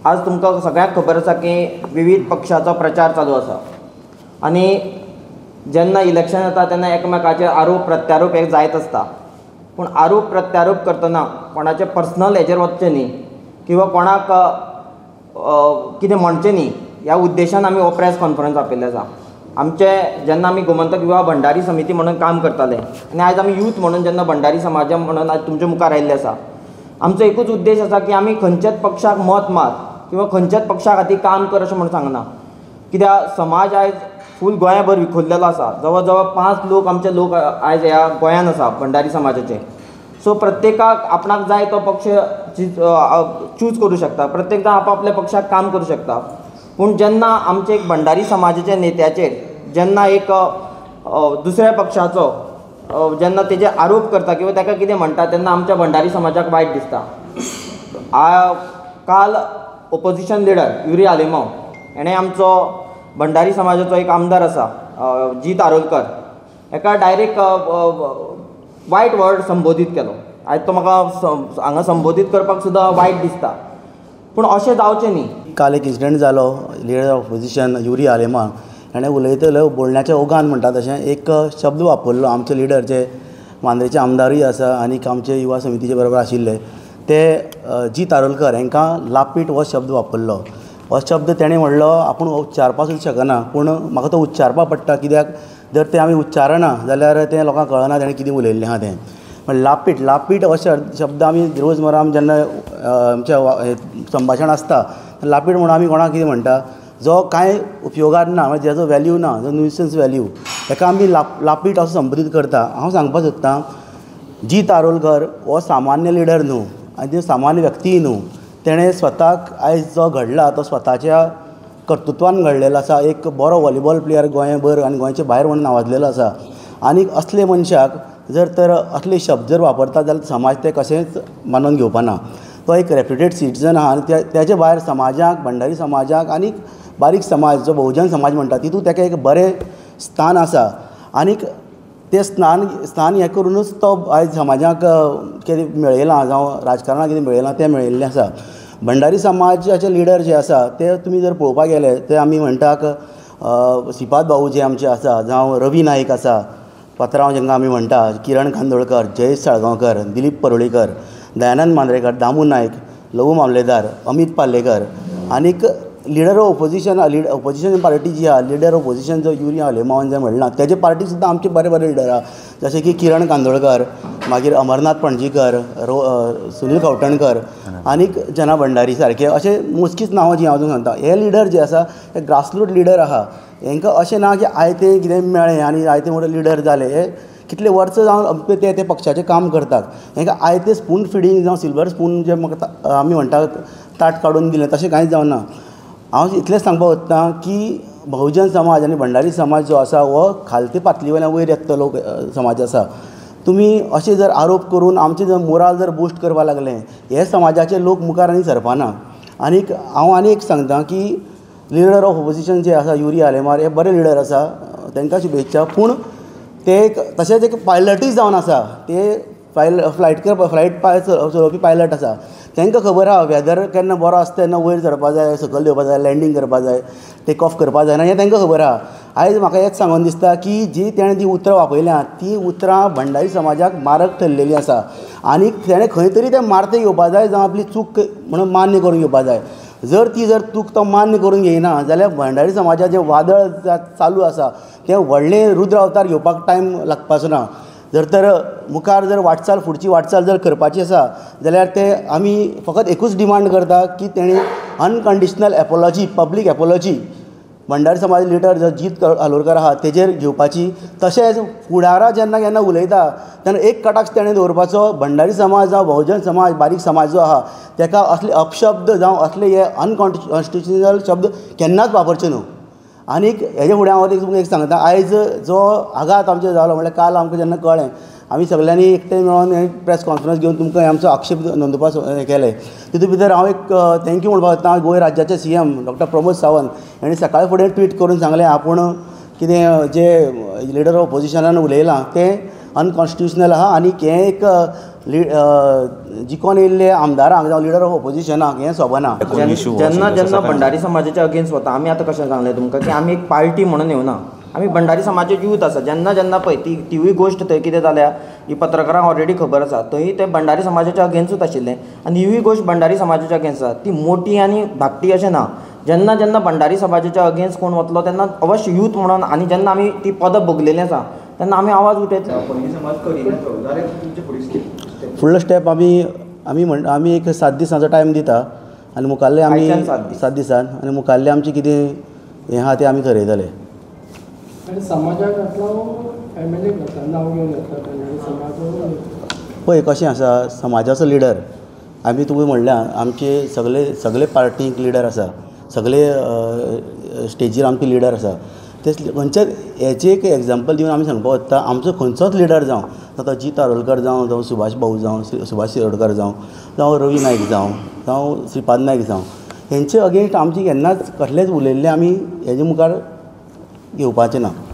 आज तुमकां सगळ्यांक खबर आसा की विविध पक्षाचो प्रचार चालू आसा आनी जेन्ना इलेक्शन येता तेन्ना एकामेकाचेर आरोप प्रत्यारोप हे जायत आसता. पूण आरोप प्रत्यारोप करतना कोणाचे पर्सनल हेजेर वचचें न्ही किंवा कोणाक कितें म्हणचें न्ही ह्या उद्देशान आमी हो प्रेस कॉन्फरन्स आपयल्ले आसा. आमचे जेन्ना आमी गोमंतक युवा भंडारी समिती म्हणून काम करताले आनी आयज आमी यूथ म्हणून जेन्ना भंडारी समाजा म्हणून आयज तुमच्या मुखार आयिल्ले आसा, आमचो एकूच उद्देश आसा की आमी खंयच्याच पक्षाक मत मार किंवा खंयच्याच पक्षा खातीर काम कर अशें म्हणून सांगना. कित्याक समाज आयज फूल गोंयाभर विखुरलेलो आसा. जवळ जवळ 5 लोक आमचे लोक आयज ह्या गोंयान आसा भंडारी समाजाचे. सो प्रत्येकाक आपणाक जाय तो पक्ष चूज करूं शकता, प्रत्येक जाण आपआपल्या पक्षाक काम करूं शकता. पूण जेन्ना आमचे एक भंडारी समाजाच्या नेत्याचेर जेन्ना एक दुसऱ्या पक्षाचो जेन्ना तेजेर आरोप करता किंवा ताका कितें म्हणटा तेन्ना आमच्या भंडारी समाजाक वायट दिसता. काल ओपोजिशन लिडर युरी आलेमांव हेणें आमचो भंडारी समाजाचो एक आमदार आसा जीत आरोलकर हेका डायरेक्ट वायट वर्ड संबोधीत केलो. आयज तो म्हाका हांगा संबोधीत करपाक सुद्दां वायट दिसता, पूण अशें जावचें न्ही. काल एक इन्सिडंट जालो, leader of opposition Yuri Alemao हेणें उलयतलो बोलण्याच्या ओघान म्हणटा तशें एक शब्द वापरलो. आमचे लिडर जे मांद्रेचे आमदारूय आसा आनी आमचे युवा समितीचे बरोबर आशिल्ले ते जीत आरोलकर हांकां लापीट हो शब्द वापरलो. हो शब्द तेणें म्हणलो आपूण उच्चारपाक सुद्दां शकना, पूण म्हाका तो उच्चारपाक पडटा, कित्याक जर तें आमी उच्चारना जाल्यार तें लोकांक कळना तेणें कितें उलयल्लें आसा तें. पण लापीट लापीट हो शब्द आमी रोजमर्रा आमी जेन्ना आमचें संभाशण आसता लापीट म्हणून आमी कोणाक कितें म्हणटा, जो कांय उपयोगार ना, म्हणजे जेजो वेल्यू ना, जो न्युसन्स वेल्यू, ताका आमी लापीट असो संबोधीत करता. हांव सांगपाक सोदतां जीत आरोलकर हो सामान्य लिडर न्हू आनी ते सामान्य व्यक्तीय न्हू. तेणें स्वताक आयज जो घडला तो स्वताच्या कर्तृत्वान घडलेलो आसा. एक बरो वॉलीबॉल प्लेयर गोंयभर आनी गोंयचे भायर म्हणून नांवाजलेलो आसा. आनी असले मनशाक जर तर असले शब्द जर वापरता जाल्यार समाज ते कशेंच मानून घेवपा ना. तो एक रेप्युटेड सिटीजन आहा आनी तेजे भायर समाजाक, भंडारी समाजाक आनी बारीक समाज जो बहुजन समाज म्हणटा तितूंत तेका एक बरें स्थान आसा. आनीक तें स्थान हें करुनूच तो आयज समाजाक कितें मेळयलां जावं राजकारणाक कितें मेळयलां तें मेळयल्लें आसा. भंडारी समाजाचे लिडर जे आसा ते तुमी जर पळोवपाक गेले ते आमी म्हणटात श्रीपाद भाऊ जे आमचे आसा, जावं रवी नायक आसा, पात्रांव जेंकां आमी म्हणटा, किरण खांदोळकर, जयेश साळगांवकर, दिलीप परुळीकर, दयानंद मांद्रेकर, दामू नायक, लवू मामलेदार, अमीत पाल्लेकर आनीक leader of opposition, opposition party जी आहा, लिडर ऑपोजिशन जो युरी आलेमांवान जें म्हणलां तेजे पार्टी सुद्दां आमचे बरे बरे लिडर आहा, जशे की किरण कांदोळकर, मागीर अमरनाथ पणजीकर, सुनील खवटणकर आनीक जना भंडारी सारके अशे मोजकीच नांवां जीं हांव तुमकां सांगता. हे लिडर जे आसा ते ग्रासरूट लिडर आहा. हेंकां अशें ना की आयतें कितें मेळ्ळें आनी आयतें म्हणून लिडर जाले. हे कितले वर्सां जावन ते ते पक्षाचें काम करतात. हेंकां आयतें स्पून फिडींग जावं सिल्वर स्पून जे म्हाका आमी म्हणटा ताट काडून दिलें तशें कांयच जावना. हांव इतलेंच सांगपाक सोदतां की बहुजन समाज आनी भंडारी समाज जो आसा हो खालते पातळी वयल्यान वयर येता लोक समाज आसा. तुमी अशें जर आरोप करून आमचें जर मोराल जर बुस्ट करपाक लागले हे समाजाचे लोक मुखार आनी सरपाना. आनीक हांव आनी एक सांगता की लिडर ऑफ ऑपोजिशन जे आसा युरी आलेमांव हे बरे लिडर आसा, तांकां शुभेच्छा. पूण ते एक तशेंच एक पायलटूय जावन आसा, ते फ्लायट चलोवपी पायलट आसा. तांकां खबर आहा वेदर केन्ना बरो आसता तेन्ना वयर चडपा जाय, सकयल देंवपा जाय, लँडींग करपा जाय, टेक ऑफ करपा जायना, हें तांकां खबर आहा. आयज म्हाका हेंच सांगून दिसता की जी तेणें जी उतरां वापरल्यां तीं उतरां भंडारी समाजाक मारक ठरलेलीं आसा आनी तेणें खंय तरी तें मारतें घेवपा जाय, जावं आपली चूक म्हणून मान्य करून घेवपा जाय. जर ती जर चूक तो मान्य करून घेयना जाल्यार भंडारी समाजाचें वादळ चालू आसा तें व्हडलें रुद्र अवतार घेवपाक टायम लागपाचो ना. जर तर मुखार जर वाटचाल फुडची वाटचाल जर करपाची आसा जाल्यार ते आमी फकत एकूच डिमांड करता की तेणी unconditional apiology, public apiology Bhandari समाज लिडर जो जीत आरोलकर आहा तेजेर घेवपाची. तशेंच फुडारा जेन्ना केन्ना उलयता तेन्ना एक कटाक्ष तेणें दवरपाचो, भंडारी समाज जावं बहुजन समाज बारीक समाज जो आहा तेका असले अपशब्द जावं असले हे अनकॉन्स्टिट्युशनल शब्द केन्नाच वापरचे न्हू. आनीक हेजे फुडें हांव तुमकां एक सांगता, आयज जो आघात आमचो जालो म्हणल्यार काल आमकां जेन्ना कळ्ळें आमी सगल्यांनी एकठांय मेळोन प्रेस कॉन्फरन्स घेवन तुमकां आमचो आक्षेप नोंदोवपाक हें केलें. तितूंत भितर हांव एक thank you म्हणपाक सोदता गोंय राज्याचे सीएम डॉक्टर प्रमोद सावंत हांणी सकाळ फुडें ट्वीट करून सांगलें आपूण कितें जे लिडर ऑफ ऑपोजिशनान उलयलां तें अनकॉन्स्टिट्युशनल आहा आनी हें एक जिखोन येयल्ले आमदारांक जावं लिडर ऑफ ऑपोजिशनाक हें सोबना. जेन्ना जेन्ना भंडारी समाजाच्या अगेन्स्ट वता, आमी आतां कशें सांगलें तुमकां की आमी एक पार्टी म्हणून येवना, आमी भंडारी समाजाचे यूथ आसा. जेन्ना जेन्ना पळय ती तिवूय गोश्ट थंय कितें जाल्या ही पत्रकारांक ऑलरेडी खबर आसा, थंय ते भंडारी समाजाच्या अगेन्स्टूच आशिल्लें आनी हिवूय गोश्ट भंडारी समाजाच्या अगेन्स्ट आसा. ती मोटी आनी धाकटी अशें ना. जेन्ना जेन्ना भंडारी समाजाच्या अगेन्स्ट कोण वतलो तेन्ना अवश्य यूथ म्हणून, आनी जेन्ना आमी ती पदां भोगलेलीं आसा तेन्ना आमी आवाज उठयतले. फुडलो स्टेप आमी आमी म्हण आमी एक 7 दिसांचो टायम दिता आनी मुखाल्ले आमी 7 दिसान आनी मुखाल्ले आमचें कितें हें आहा तें आमी थरयतले. पळय कशें आसा, समाजाचो लिडर आमी तुमी म्हणल्या आमचे सगळे सगळे पार्टीक लिडर आसा, सगळे स्टेजीर आमचे लिडर आसा. ते खंयच्याच हेचें एक एग्जाम्पल दिवन आमी सांगपाक वता, आमचो खंयचोच लिडर जावं, तो जीत आरोलकर जावं, जावं सुभाष भाऊ जावं, सुभाष शिरोडकर जावं, जावं रवी नायक जावं, जावं श्रीपाद नायक जावं, हेंचे अगेन्स्ट आमची केन्नाच कसलेंच उलयल्लें आमी हेजे मुखार घेवपाचें ना.